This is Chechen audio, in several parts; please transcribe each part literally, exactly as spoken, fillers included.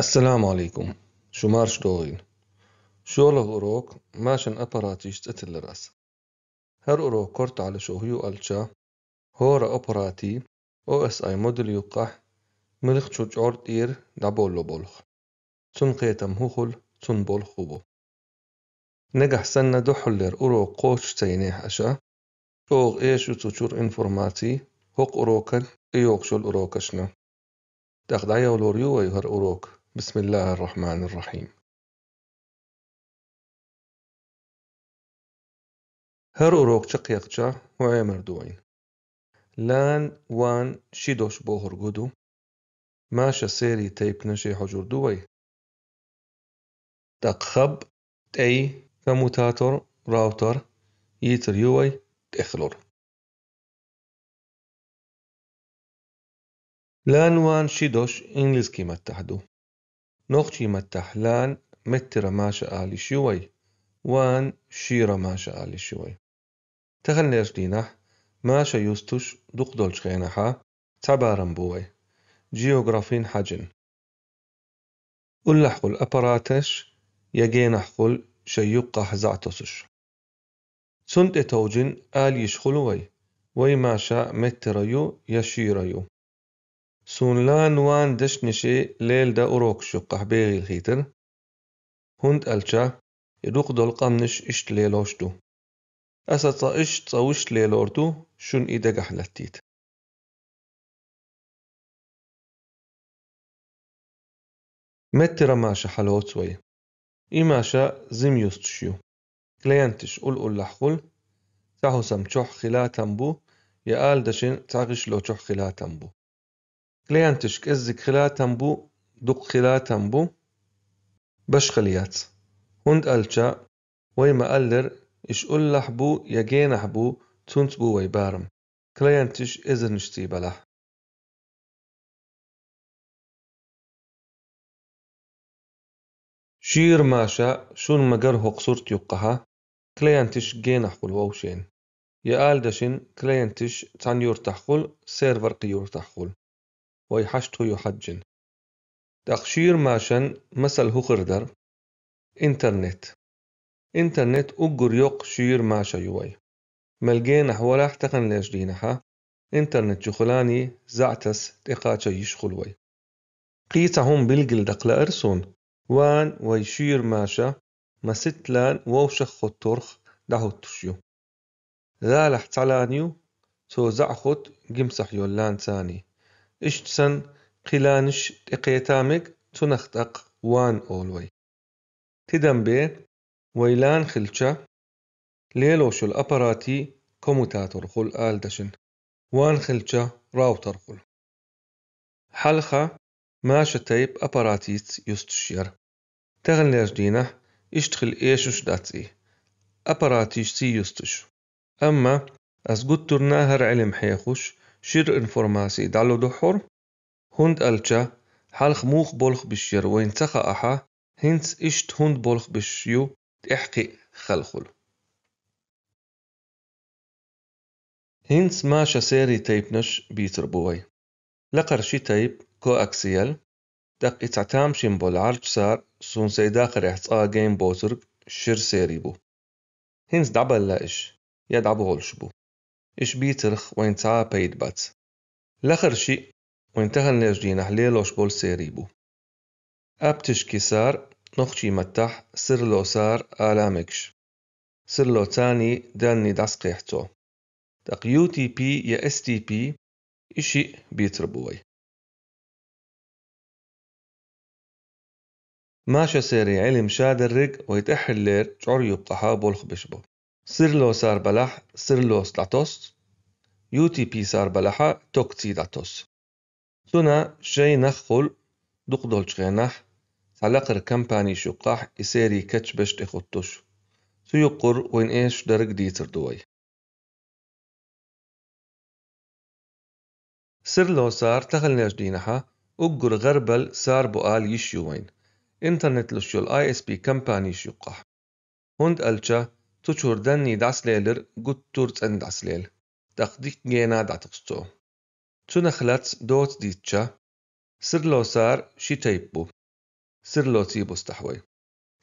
Ассаламу Ӏалайкум. Шу марш догӀийла. ШоллагӀа урок машан аппараташ цӀи тиллар аз. ХӀара урок кортахьла шо хӀу ю аьлча, хӀора аппарата О С I модула юккъехь муьлххачу чӀор тӀера дӀаболо болх. Цун кхетам хӀу хуьлу, цун болх хӀу бу. Нагахь санна дуьххьарлера урок кхочуш ца йинехь аша, чӀогӀа эшаш ю цу чуьра информаци хӀокху урокан тӀейогӀуш йолу урокашна. ТӀаккха дӀайолор ю вай хӀара урок. Бисмиллахир-Рахманир-Рахим. ХӀара урок чекхъяьккхича хӀу Ӏемар ду вайна. Лан, ван, ши дош бохург хӀу ду. Маша серий тайпанаш хьожур ду вай. ТӀаккха хаб, тӀей, коммутатор, раутер йийцар ю вай, тӀехлур. Лан, ван, ши дош инглизкий маттахь ду. Нохчий маттахь лан меттара маша ала йиш ю вай, ван шера маша ала йиш ю вай. Таханлерчу дийнахь маша юстуш дукха долчу хенахьа цхьа барам бу вай, географин хьаьжна. Уллохь хуьлу аппараташ я генахь хуьлу шайн юккъехь зӀе тосуш. Цунна тӀе товжина ала йиш хуьлу вай, вай маша меттара ю я шера ю. Суна лан, ван дешнашка лела дан урокаш юккъехь бегӀийла хийтира, хӀунда аьлча и дукха долу къаьмнаш иштта лелош ду. Аса цкъа иштта, цкъа вуьшта лелор ду, шуна и дагахь латтийта. Меттара маша хьалоцу вай. И маша зӀе юстуш ю. Клиенташ уллохь хуьлу, цхьа хӀусам чохь хила там бу, я ала дашна цхьа гӀишло чохь хила там бу. Клиенташ кӀеззиг хила там бу, дукха хила там бу, башхалла яц. ХӀунда аьлча вай ма-аллара, иштта уллохь бу я генахь бу, цунца бу вай барам. Клиенташ эзарнашций балахь. Шера маша шуна ма-гарра хӀокху сурт юккъехьа, клиенташ генахь хуьлу вовшийн. Я ала дашна, клиенташ цхьана юьртахь хуьлу, сервер кхин юьртахь хуьлу. Вай хьашт хӀу ю хьаьжна. ТӀаккха шера машан масал хӀу хир дара? Интернет. Интернет уггар йоккха шера маша ю вай. Мел генахь валахь таханлерчу дийнахьа, интернет чу хиланий зӀе таса тӀекхача йиш хуьлу вай. Кхин цхьа хӀума билггал даккха лаьара суна, ван вай шера маша маситталан вовшах а хӀоттарх дӀахӀуттуш ю. ГӀалахь цхьа лан ю, цо зӀе хӀотта гимсахь йолу лан царний. Иштта санна, кхин ланаш тӀекхета мега, цунах тӀаккха ван олу вай. Тидам бе, вай лан хилча, лелош йолу аппарати коммутатор хуьлу ала дашна, ван хилча, раутер хуьлу. Хьалха маша тайпа аппаратица юстуш яра. Таханлерчу дийнахь иштта хила эшаш дац и. Аппараташций юстуш. Амма ас гуттарна хӀара Ӏилма хьехош, шира информаци дӀалуш ду хьуна, хӀунда аьлча хьалха муха болх беш яра вайна ца хаахь, хӀинца иштта хӀунда болх беш ю тӀаьхьа кхин а хала хуьлу. ХӀинца маша серий тайпанаш бийцар бу вай. Лакхара ши тайпа коаксиал, тӀаккха и цхьа тамашийна болу Ӏарчу сар суна сайн дахарехь цкъа а гайна боцург шира серий бу. ХӀинца дӀабалла иш, я дӀаболуш бу. Иш бийцарх вайн цхьа а пайда бац. Лахара шиъ вайн таханлерчу дийнахь лелош болу серий бу. Аптишки сар, нохчий маттахь сирло сар ала мегаш. Сирло царний данни дӀасакхехь цо. ТӀаккха U T P я S T P и шиъ бийцар бу вай. Маша серий Ӏилма шадерриг вай тӀаьххьарлера чӀор юккъахьа болх беш бу. Сирло сар балахь сирлос дӀатосу, U T P сар балахьа токций дӀатосу. Цуна шайн нах хуьлу дукха долчу хенахь, цхьа лакхара компанеш юккъахь и серий кечбеш тӀехӀуттуш. Цу юккъур вайн эшаш дерриг дийцар ду вай. Сирло сар таханлерчу дийнахьа уггар гӀарбал сар бу ала йиш ю вайн, интернет луш йолу I S P компанеш юккъахь. ХӀунда аьлча цу чуьра данни дӀасалелар гуттар а цӀена дӀасалела, тӀаккха дикка гена дӀатосу цо. Цунах лаьцна доца дийцча, сирло сар ши тайпа бу. ܣܪܠܘ ܬܝܒܘܣܬܐ ܗܘܝ. Single mode all, multi mode all، ܐܢܓܠܝܣܟܝ ܡܬܚ. ܢܘܚܟܝ ܡܬܚ، ܬܣܪܠܘ ܡܣܬܣܪܠܘ ܐܠܝ ܫܘܝ. ܬܣܪܠܘ ܬܝܦܣ، ܣܪ ܟܘܚܘܠܢܝ ܬܣܪܠܘ ܕܥܬܘܣ ܢܝܣ ܕܘܚܘܠ. ܡܣܬܣܪܠܘ ܬܝܦܣ، ܣܪ ܟܘܚܘܠܐ ܡܣܬܣܪܠܘ ܕܥܬܘܣ ܕܐܩܝ ܐܝܬ ܣܪ ܝܘܩܚ ܕܥܣܝܬ ܠܘ. ܬܣܪܠܘ ܣܪܣ، ܓܢ ܕܥܬܘܣ ܕܐܢܝ، ܡܣܚ ܒܥ ܟܝܠܘܡܬܪ ܩܬ ܟܠܬ. ܕܘܩܕܘܠ ܟܚܝܢܐ ܗܐ، ܘܢ ܫܝܪܐ ܡܫܐ ܝܘܩܚ ܠܐܠܝ. ܡܣܬܣܪܠܘ ܣܪܣ، ܡܣܬ ܟܝܠܘܡܬܪ ܕܥܬܘܣ ܕܐܢܝ، ܕܘܩܕܘܠ ܟܚܝܢܐ ܗܠܢ ܡܬܪ ܡܫܐ ܝܘܩܚ ܠܐܠܝ ܙܬܘܢܕܝܠ. ܬܣܪܠܘ ܣܪܢ، ܕܝܟ ܡܘܗ ܐܝܠܘ. ܐܣܪܠܘ ܬܘܟܘܗ ܕܥܣܝܬ ܫܘܬܕܝܠ، ܢܝܣ ܕܘܚܘܠ ܬܘܣܬܘ. ܐܝܒܗܢ ܓܢ ܕܥܬܣܪܢܬܝ ܕܘܫ ܕܘ. ܡܣܬܣܪܠܘ ܣܪܣ، ܟܐܙܝܓ ܡܘܗ ܐܝ، ܬܣܪܠܘ ܣܪܬܝ ܒܘܣܬܟ، ܓܢܬܐ ܝܕ ܐܣܪܠܘ. ܕܐܗܪܐ ܕܓܚܕܬ، ܬܣܪܠܘ ܣܪܚܠ، ܡܣܬܚܣܪܠܘ ܚܠ، ܬܪ ܐܝ ܐܘܫܒܘܠ ܡܘܗ، ܫܘܪܬ ܒܘ. ܕܐܟ ܕܥܬܣܪ ܬܫܥܐ ܟܝܠܘܡܬܪ ܝܠܗ، ܒܝܚܢܩ ܒܘ ܐܠܝܫܝܘ، ܩܒܘܠ ܣܪܝ ܬܝܦܢܫ ܬܝܒܘܣܬܐ. ܬܘܢ ܐܝܠܘ ܡܘܗ، ܬܫܥܐ ܓܓ، ܐܝܬ ܓܓ، ܬܫܥܐ ܓܓ ܩܘܟ، ܐܝ ܐܝ ܐܘܫܒܘܠ ܡܘܗ ܬܝ ܝܘܣܬܘܝ ܕܐܢܝ ܕܥܣܠܝܠܪ ܣܟܠ. ܥܠܡܢ ܟܫ ܩܝܣܘ ܝܩܚܘܟ ܒܘ ܐܝ ܣܟܠ، ܡܓܐܒܝܬ ܓܓܐܒܝܬ، ܟܣ ܕܝܬܪ ܝܘܗܝ ܒܝܠܓܠ ܝܘܩܘܫ. ܗܪ ܣܪ ܘܝ ܡܣܢܐ ܓܝܢ ܚܝܠܬܢ ܒܘ. ܬܚܠ ܢܫ ܕܝܢܐ ܗܐ ܟܘܚ ܠܐ ܠܘܫ ܒܘܠ ܣܪܝ ܚܪܬܐ ܒܝ ܒܬܘܝ. ܗܪ ܣܪ ܘܝ ܕܐܚܪ ܚܕܟܐ ܬܫܥܐ ܒܠܗܐ ܬܘܢ ܟܘܚܐ ܒܪܗ ܣܪ ܚܘܠ. ܕܐܟ ܡܣܬ ܬܝܦ ܬܐ ܝܘܬܘܢ. ܐܝ ܒܪܗ ܣܪ ܡܘܚ ܟܘܚ ܥܠܫ ܒܢ ܒܘ ܚܓܢ. ܢܓܗ ܣܢ ܬܫܥܐ ܬܘܪܣܬܘܟ ܒܘܬ ܫܚܘܠܝ ܒܩ ܐܝ ܒܪܗ ܣܪ ܟܘܚ ܚܘܬܝܢ ܒܠܗ ܬܘܢܚ ܝܘ ܬܝ ܦܝ ܐܘܠ. ܬܘܪܣ ܕܘܬܘܫ ܚܘܙܝܢ ܫܝ ܣܪ. ܗܘܩܚ ܫܝ ܣܪ ܐܠ ܪܗܘܕܘ ܐܠܟܐ، ܐܝ ܟܘܚ ܒܪ ܒܪܗ ܣܪ ܝܝ ܓܪܘܦܐ ܝܩܝܘ. ܗܘܪܐ ܫܝ ܣܪ ܬܢ، ܚܘܙܝܢ ܒܪܡ ܬܬܪ ܒܘܬܘܫ، ܐܫ ܐܫܬܐ ܚܘܙ ܒܪ ܐܝ ܓܘܢܗܐ ܗܘ ܬܘܟ ܝܠܗ ܗܐ ܕܥܣܠܝܠܪܢ ܢܘܩܠ ܠܘ ܬܝܐ ܥܠܡ ܕܘ. ܕܐܟ، ܢܓܗ ܣܢ ܬܘܪܣܬܘܟ ܕܠܗ ܬܘܢܐ، ܐܝ ܒܪܗ ܣܪ ܝܘܩܠܘܬܘܫ ܬܘܢܚ ܐܣ ܬܝ ܦܝ ܐܘܠ، ܬܘܪܣܬܘܟ ܚܘܙܝܢ ܫܝ ܣܪ. ܚܕ ܝܘܠ ܬܝܦܢܫ ܓܪܝܠܝܬ، ܐܦ ܬܝ ܦܝ، ܐܠ ܕܫܢ. ܐܦ ܬܝ ܦܝ ܗܪ ܫܝ ܣܪܢ ܬܘܪܣܬܘܟ ܚܘܠ. ܐܝ ܣܪܝ ܡܚ ܚܠܒܘܠ، ܬܘܢ ܬܘܚ ܕܘܠ ܬܘܪܣ ܣܘ ܡܠܚܘܠ. ܕܐܟܝ ܬܗܘܡ ܕܘ ܐܝܬ ܣܪܝ ܒܫܚܠ ܒܝܠܓܠ ܝܪ. ܝܘܩܚ ܒܘܠ ܒܪܗ ܣܪܝ ܟܘܟܠ ܡܬܝܪܝܠ ܕܝܟ ܚܠܪ. ܕܐܟ ܗܘܪܐ ܚܘܙܢ ܕܘܠ ܫܝ ܣܪ ܕܥܣ ܕܝܩܪ ܦܠܣܬܝܟ ܬܢܝ. ܬܘܢܚ ܟܬܝܓܘܪܝ ܫ ܐܘܠ. ܐܠ ܕܫܢ ܟܬܝܓܘܪܝ ܒܚܝ، ܟܬܝܓܘܪܝ ܝܠܚ ܐܫܬܣܢ. ܗܘܩ ܣܪܝ ܐܘܓܘܪ ܠܩܪ ܡܘܚ ܣܘܢܓܝܢܪܓ ܐܝܬ ܓܓܐ ܒܘ. ܐܝ ܣܪ ܬܚܢ ܠܝܪܫ ܕܝܢܐ ܗܐ ܐܘܓܘܪ ܓܝܢ ܬܫܥܐ ܡܝܬܪ ܕܥܬܘܣ ܕܐܢܝ. ܥܠܡ ܝܘܩܚ ܕܝܬܘܫ. ܐܡܐ ܐܣܬܕܢ ܒܢܪܓܐ ܬܫܥܐ ܬܩܘܟܝ، ܬܫܥܐ ܕܣܬ ܡܝܬܪ ܕܐܚܣܬܟ ܕܝܟ ܚܘܠ. ܕܐܢܝ ܡܫܢܟܘܪ ܗܝ ܬܘܫ ܚܘܠ، ܗܠ ܝܘܩ ܫܚܘܠ. ܡܣܠܐ ܗܘܝ ܐܢܣܬܓܪܡ ܟܘ ܕܠܟ، ܕܐܢܝ ܐܢܬܪܢܬ ܟܘܪܐ ܗܘܝܢ ܗܝܘܫܝܘ. ܐܢܓܠܣܟܝ download ܐܘܠ ܬܘܢܚ. ܕܐܟ ܐܠ ܕܫܢ ܗܘܝ ܕܐܢܝ ܗܠ ܝܩܪ ܡܘܚܘܠܘ، upload ܐܘܠ ܬܘܢܚ ܐܢܓܠܣܟܝ ܡܬܚ. ܐܢܬܪܢܬ ܟܘܚܐ ܣܘܪܬ ܫܕܕܠܘܫ. ܐܝܦܘܢ ܐܝܟܠܘܕ ܣܢ ܣܘܪܬ ܡܠܕܘܩ ܐܝ ܣܘܪܬ ܗܠ ܕܘܩ ܗܘܝ ܐܝܬ ܐܝܟܠܘܕ ܟܘ. ܐܝܟܠܘܕ ܒܘܚܘܪܓ ܐܝ ܐܠܦ، ܐܝܦܘܢ ܟܡܦܢܝ ܓܪܕܠ ܐܠܦ ܕܘ. ܫܝ ܡܠܝܘܠ ܐܦܪܬܝ ܫܬܝ ܐܝ ܗܠ ܚܘܬ ܬܘܬܪ. ܕܐܟ cloud ܡܥܢ ܡܪܚܝܘ، ܣܬܓܠܗ ܝܘܠ ܡܪܚ ܣܢ. ܐܝܕܘܫ ܓܪܕܠ ܕܘ ܐܢܬܪܢܬ ܝܘܩܚ. ܗܠ ܡܠܝܘܩ ܫܝܘܠ ܕܐܢܝ ܐܝܬ ܡܪܚܟܘ ܕܥܝܠ ܠܘܫ ܝܘ ܒܘܚܘܪܓ ܣܢ ܕܘܓܝ. ܕܐܟ ܡܟ ܗܐ ܗܘܠܗ ܝܘܚ ܗܐ ܐܝܬ ܠܘܫ ܗܘܝܢ. ܕܐܟ ܐܫܬܕܢ ܒܢ ܚܪܒܘ، ܐܝ ܡܪܚ ܣܘܪܬ ܕܘܩ ܝܘܩ ܬܘܣ ܐܣܘܩ ܪܘܟ ܫܟܚ. ܐܝ ܣܘܪܬ ܡܫܐ ܐܢܬܪܢܬ ܗܝ ܚܘܫ ܓܪܕܠ ܕܘ. ܐܡܐ ܬܘܢ ܡܥܢ ܐܝܬ ܝܘܩܚ ܩܝܕܘ. ܐܠ ܕܫܢ، ܐܝ ܐܣ ܦܝܫ ܘܝܢܚ ܬܠܝܟܘܡ ܒܝܠܝܢ ܐܠܪ ܗܘܝ. ܡܣܠܐ ܙܪ ܟܘܚ ܚܘܬܝܢ ܝܘܠ ܐܦܪܬܝ ܫܗܘܝܘ ܬܚܐ ܗܘܝܢ. ܐܡܐ ܘܝܢ ܒܝܠܓܠ ܚܐ ܘܝ ܕܐܢܝ ܐܝܬ ܩܕܫܐ ܩܝܕܥ ܢܝܣ ܬܘܣܪ ܝܘܬܪ. ܐܫܬܣܢ ܠܐ ܠܘ ܐܝ ܡܪܚ ܣܘܪܬ. ܝܘܩܚ ܐܢܬܪܢܬ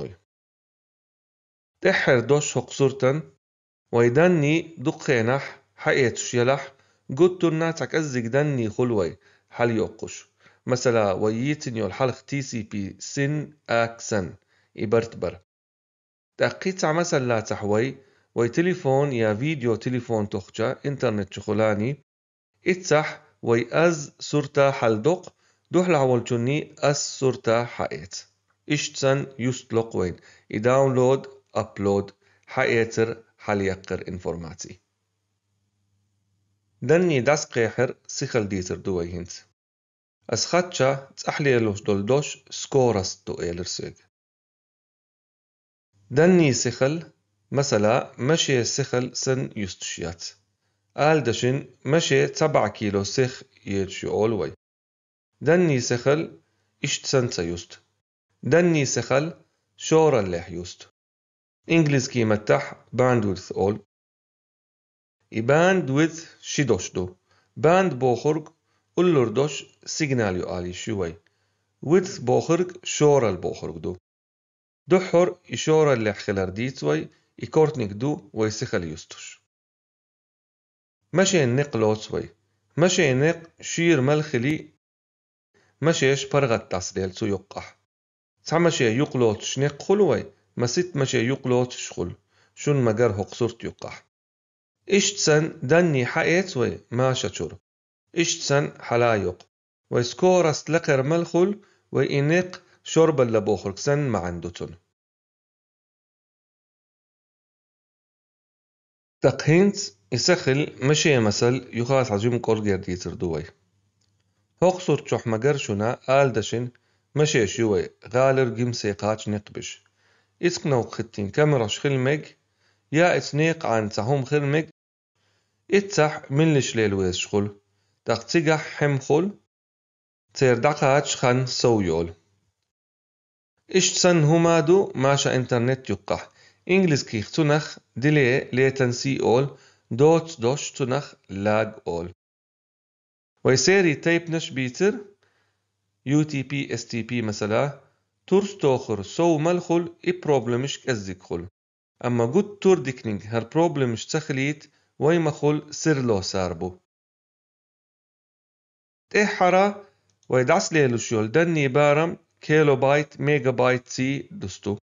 ܝܙܘܝ. ܕܐܗܪ ܕܘܫ ܗܘܩ ܣܘܪܬܢ ܘܝ ܕܐܢܝ ܕܘܩܚܐ ܝܢܐ ܗܐ ܐܬܘܫ ܝܠܗ، ܓܘ ܕܬܘܢܐ ܬܩܙܓ ܕܐܢܝ ܚܘܠܘܝ ܗܠ ܝܘܩܘܫ. ܡܣܠܐ ܘܝ ܝܬܢ ܝܘܠ ܗܠ ܚ TCP SYN ܐܟܣܢ ܝܒܪܬܒܪ. ܕܐܟܝ ܬܐ ܡܣܠܐ ܬܚܘܝ، ܘܝ ܬܠܝܦܘܢ ܝܐ video ܬܠܝܦܘܢ ܬܘܚܟܐ internet ܫܘܚܠܢܝ، ܐܝܬ ܬܚܘܝ ܘܝ ܐܙ ܣܘܪܬܐ ܗܠ ܕܘܩ، ܕܘܚܠܗ ܗܘܠ ܟܘܢܝ ܐܙ ܣܘܪܬܐ ܗܐ ܐܬ. ܐܫܬܣܢ ܝܘܣܬ ܠܘܩܘܝܢ، ܝ download، upload، ܗܐ ܐܬܪ ܗܠ ܝܩܪ information. ܕܐܢܝ ܕܣܩܝ ܚܪ ܣܝܚܠ ܕܝܬܪ ܕܘܝ ܗܢܬ. ܐܣ ܚܕܟܐ ܕܣܚܠܝ ܠܘܫ ܕܘܠ ܕܘܫ ܣܟܘܪܣ ܕܘ ܐܠܪܣܓ. ܕܐܢܝ ܣܝܚܠ، ܡܣܠܐ ܡܫܐ ܣܝܚܠ ܣܢ ܝܘܣܬܘܫܝܬ. ܐܠ ܕܫܢ ܡܫܐ ܣܒܥܐ ܟܝܠܘ ܣܝܚ ܝܫܝ ܥܘܠ ܘܝ. ܕܐܢܝ ܣܝܚܠ ܐܫܬܣܢ ܬܐ ܝܘܣܬ. ܕܐܢܝ ܣܝܚܠ ܫܘܪܐ ܠܗ ܝܘܣܬ. ܐܢܓܠܣ ܟܐ ܡܬܚ bandwidth ܥܘܠ. ܝ bandwidth ܫܝ ܕܘܫ ܕܘ. band ܒܘܚܪܓ ܐܠܘܪ ܕܘܫ signal ܝܘ ܐܠܝ ܫܘܝ. width ܒܘܚܪܓ ܫܘܪܐ ܠܒܘܚܪܓ ܕܘ. ܕܘܗܘܪ ܝ ܫܘܪܐ ܠܗ ܚܠܪ ܕܝܬ ܘܝ، ܝ ܟܘܪܬܢܝ ܓܕܘ ܘܝ ܣܝܚܠ ܝܘܣܬܘܫ. ܡܫܐ ܢܩ ܠܘܬ ܘܝ. ܡܫܐ ܢܩ ܫܝܪ ܡܠܚ ܠܝ. ܡܫܐ ܫܦܪܓܬ ܕܣܠܝܠ ܬܘ ܝܘܩܚ. ܬܐ ܡܫܐ ܝܘܩ ܠܘܬ ܫܢܩ ܚܘܠ ܘܝ، ܡܣܝܬ ܡܫܐ ܝܘܩ ܠܘܬ ܫܚܘܠ. ܫܘܢ ܡܓܪ ܗܘܩ ܣܘܪܬ ܝܘܩܚ. ܐܫܬܣܢ ܕܐܢܝ ܗܐ ܐܬ ܘܝ ܡܫܐ ܟܘܪ. ܐܫܬܣܢ ܗܠܐ ܝܘܩ. ܘܝ ܣܟܘܪܣ ܠܐ ܩܪܡܠ ܚܘܠ، ܘܝ ܐܝܢܩ ܫܘܪܒܠ ܠܒܘܚܪܓ ܣܢ ܡܥܢ ܕܘܬܘܢ. ܕܩ ܗܢܬ ܝܣܚܠ ܡܫܐ ܡܣܠ ܝܘܚ ܬܚܘܝ ܩܘܪܓܐ ܕܝܬܪ ܕܘܝ. ܗܘܩ ܣܘܪܬ ܟܘܚ ܡܓܪ ܫܘܢܐ ܐܠ ܕܫܢ ܡܫܐ ܫܘܝ ܓܠܪ ܓܡܣܐ ܩܐ ܟܢܩ ܒܫ. ܐܝܬ ܩܢܘܩ ܚܬܝܢ ܟܡܪܐ ܫܚܠܡܓ، ܝܐ ܐܝܬ ܢܩ ܥܢ ܬܚܘܡ ܚܠܡܓ، ܐܝܬ ܬܚ ܡܠܫ ܠܗ ܠܘܝܙ ܫܚܘܠ، ܕܐܟ ܬܓܚ ܗܡ ܚܘܠ، ܬܪ ܕܩܐ ܟܚܢ ܣܘܝܘܠ. ܐܫܬܣܢ ܗܘܡܕܘ ܡܫܐ internet ܝܘܩܚ. ܐܢܓܠܣ ܟܐ ܚܬܘܢܚ delay، latency ܥܘܠ، ܕܘܬ ܕܘܫ ܬܘܢܚ lag ܥܘܠ. ܘܝ ܣܪܝ ܬܝܦ ܢܫ ܒܝܬܪ، UTP، STP ܡܣܠܐ، ܬܘܪܣ ܬܘܚܪ ܣܘ ܡܠܚܘܠ ܐܝ problems ܟܐ ܐܙܝ ܚܘܠ. ܐܡܐ ܓܘ ܬܘܪ ܕܝܟܢܓ ܗܪ problems ܟܐ ܬܚܠܝܬ ܘܝ ܡܚܘܠ ܣܪ ܠܘ ܣܪܒܘ. ܕܐܗ ܚܪܐ ܘܝ ܕܣܠܝܠܘܫ ܝܘܠ ܕܐܢܝ ܒܪܡ kilobyte، megabyte ܣܝ ܕܘܣܬܘ.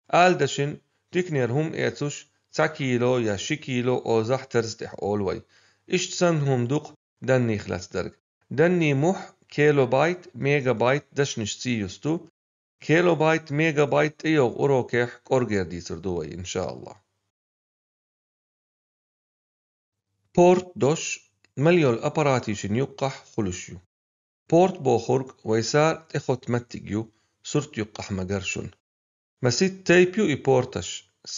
ܐܠ ܕܫܢ ܕܝܟܢܝ ܗܪ ܗܘܡ ܐܬܘܫ ܬܐ ܟܝܠܘ ܝܐ ܫܝ ܟܝܠܘ ܐܘ ܙܚܬܪ ܙܕܥ ܥܘܠ ܘܝ. ܐܫܬܣܢ ܗܘܡܕܘܩ ܕܐܢܝ ܚܠܬ ܕܪܓ. ܕܐܢܝ ܡܘܚ kilobyte، megabyte ܕܫܢܫ ܣܝ ܝܘܣܬܘ. kilobyte، megabyte ܕܝܘܚ ܐܘܪܘܟܚ ܩܘܪܓܐ ܕܝܬܪ ܕܘܝ إن شاء الله. port ܕܘܫ ܡܠܝܘܠ ܐܦܪܬܝ ܫܢ ܝܘܩܚ ܚܘܠܫܝܘ. port ܒܘܚܪܓ ܘܝ ܣܪ ܕܐܚܘܬ ܡܬܓܝܘ ܣܘܪܬ ܝܘܩܚ ܡܓܪ ܫܘܢ. ܡܣܝܬ ܬܝܦܝܘ ܝ portܐ ܫ،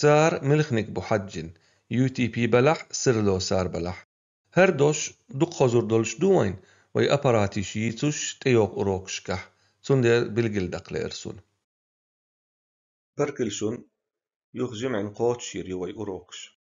ܣܪ ܡܠܚܢܓ ܒܘܚܓܢ، UTP ܒܠܚ ܣܪ ܠܘ ܣܪ ܒܠܚ. ܗܪ ܕܘܫ ܕܘܩ ܚܘܙܘܪ ܕܘܠܫ ܕܘܝܢ ܘܝ ܐܦܪܬܝ ܫܝܬܘܫ ܕܝܘܚ ܐܘܪܘܟܫ ܟܗ، ܬܘܢܕܐ ܒܠܓܠ ܕܩܠܗ ܐܪܣܘܢ. ܦܪܟܠܫܘܢ ܝܘܚ ܓܡܥܢ ܩܘܕܫܝܪ ܝܘܝ ܐܘܪܘܟܫ.